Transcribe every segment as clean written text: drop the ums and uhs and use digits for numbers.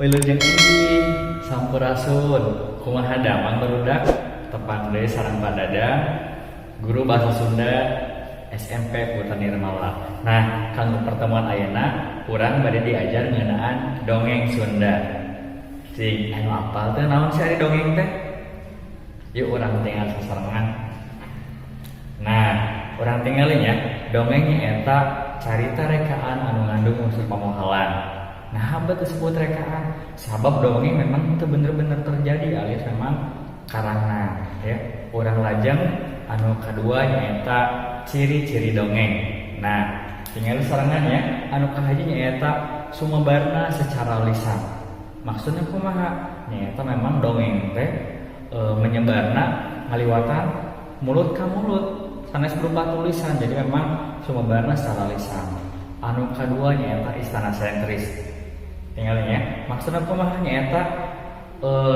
Wilujeng enjing, sampurasun, kumaha damang, barudak? Tepang deui sareng Pak Dadang, guru bahasa Sunda SMP Putra Nirmala. Nah, kanggo pertemuan ayeuna urang bade diajar ngeunaan dongeng Sunda. Cing, anu apal teh naon sih ari dongeng teh? Yuk, urang tingal sasarengan. Nah, urang tingali nya, dongeng eta carita rekaan anu ngandung unsur pamohalan. Nah, bet disebut rekaan? Sabab dongeng memang itu bener-bener terjadi alias memang karangan ya. Urang lajeng anu kedua, nyaeta ciri-ciri dongeng. Nah, tingal sarengan ya, anu kahiji nyaeta sumebarna secara lisan. Maksudnya kumaha? Nyaeta memang dongeng teh menyebarna ngaliwatan mulut ka mulut, sanes berupa tulisan. Jadi memang sumebarna secara lisan. Anu kedua nyaeta istana sentris. Tingal nya, maksudnya kumaha? Nyaeta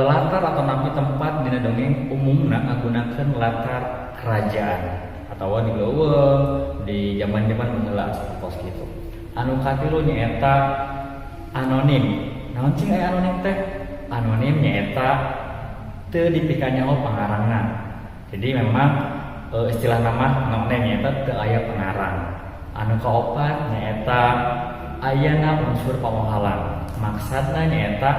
latar atau napi tempat dina dongeng umumna ngagunakeun latar kerajaan atau di leuweung di zaman-zaman baheula sapertos kitu. Anu katilu nyaeta anonim. Naon cing aya anonim teh? Anonim nyaeta teu dipikanyaho pangarangna. Jadi memang istilah nama no name, nyaeta teu aya pengarang. Anu kaopat nyaeta ayana unsur pamohalan. Maksudna nyaeta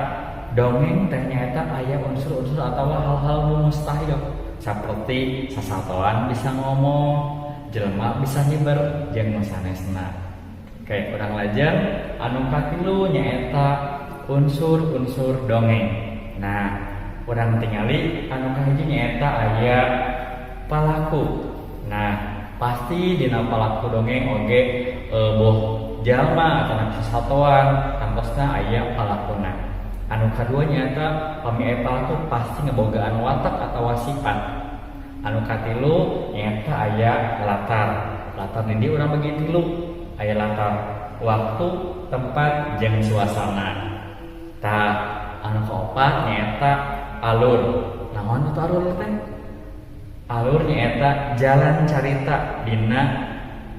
dongeng teh nyaeta aya unsur-unsur atau hal-hal nu mustahil seperti sasatoan bisa ngomong, jelema bisa nyiber, jeung nu sanesna. Oke, urang lajeng anu katilu, nyaeta unsur-unsur dongeng. Nah, urang tingali anu kahiji nyaeta aya palaku. Nah, pasti dina palaku dongeng oge boh jalma atau sasatoan tangtosna aya palakuna. Anu kadua nyaeta pami aya palaku pasti ngebogaan watak atau sifat. Anu katilu nyaeta aya latar. Latar di urang bagi tilu, aya latar waktu, tempat, jeung suasana. Tah, anu kaopat nyaeta alur. Naon itu alur teh? Alur nyaeta jalan carita dina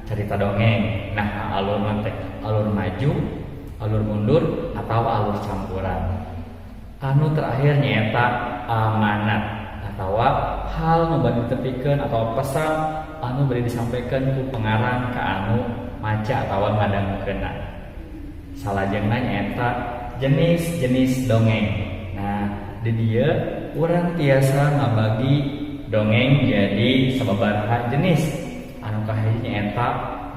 carita dongeng. Nah, alur teh alur maju, alur mundur, atau alur campuran. Anu terakhir nyaeta amanat atau hal nu bade ditepikeun atau pesan anu bade disampaikan ku pengarang ke anu maca atau ngadangukeunna. Salajengna nyaeta jenis-jenis dongeng. Nah, di dieu urang tiasa ngabagi dongeng jadi sababaraha jenis. Anu kahiji nyaeta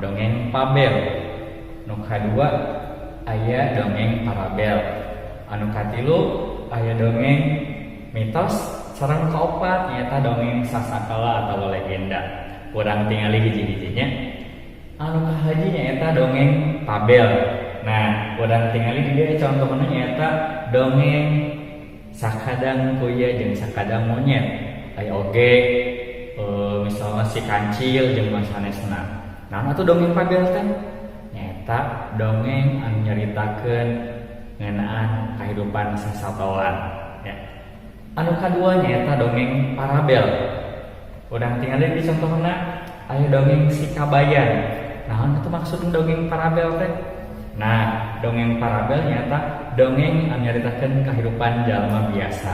dongeng fabel, nu kadua aya dongeng parabel, anu katilu aya dongeng mitos, sareng kaopat nyaeta dongeng sasakala atau legenda. Urang tingali hiji-hijinya. Anu kahiji nyaeta dongeng fabel. Nah, urang tingali di dieu contohna nyaeta dongeng Sakadang Kuya jeung Sakadang Monyet. Aya oge misalnya Si Kancil jeung sanesna. Nah, atuh dongeng fabel teh nyaeta dongeng anu nyaritakeun ngeunaan kahidupan sasatoan ya. Anu kadua nyaeta dongeng parabel. Urang tingali di contohna aya dongeng Si Kabayan. Naon itu maksud dongeng parabel teh? Nah, dongeng parabel nyaeta dongeng anu nyaritakeun kahidupan jalma biasa.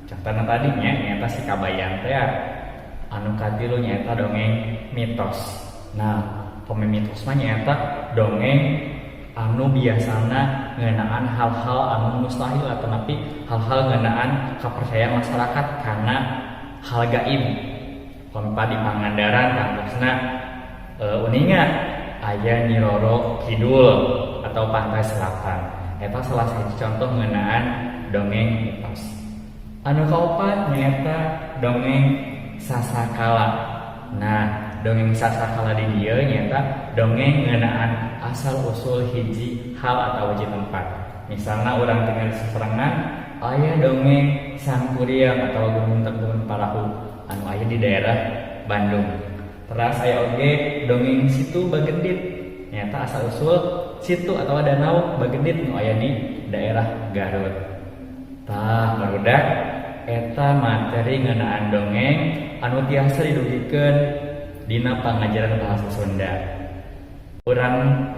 Contohna tadinya nyaeta Si Kabayan teh. Anu katilu nyaeta dongeng mitos. Nah, pami mitos mah nyaeta dongeng anu biasana ngeunaan hal-hal anu mustahil atau napi hal-hal ngeunaan kepercayaan masyarakat karena hal gaib. Pami di Pangandaran tangtosna uninga aya Nyi Roro Kidul atau Pantai Selatan. Eta salah satu contoh ngeunaan dongeng mitos. Anu kaopat nyaeta dongeng sasakala. Nah, dongeng sasakala di dieu nyaeta dongeng ngeunaan asal usul hiji hal atau hiji tempat. Misalnya urang tingal sasarengan aya dongeng Sangkuriang atau Gunung Tangkuban Parahu anu aya di daerah Bandung. Teras aya oge dongeng Situ Bagendit, nyaeta asal usul situ atau danau Bagendit nu aya di daerah Garut. Tah, barudak, eta materi ngeunaan dongeng anu tiasa didugikeun dina pangajaran bahasa Sunda. Urang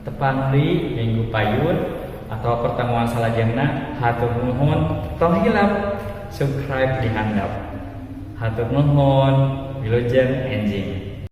tepang deui minggu payun. atau pertemuan salajengna. Hatur nuhun, tong hilap subscribe di handap. Hatur nuhun, wilujeng enjing.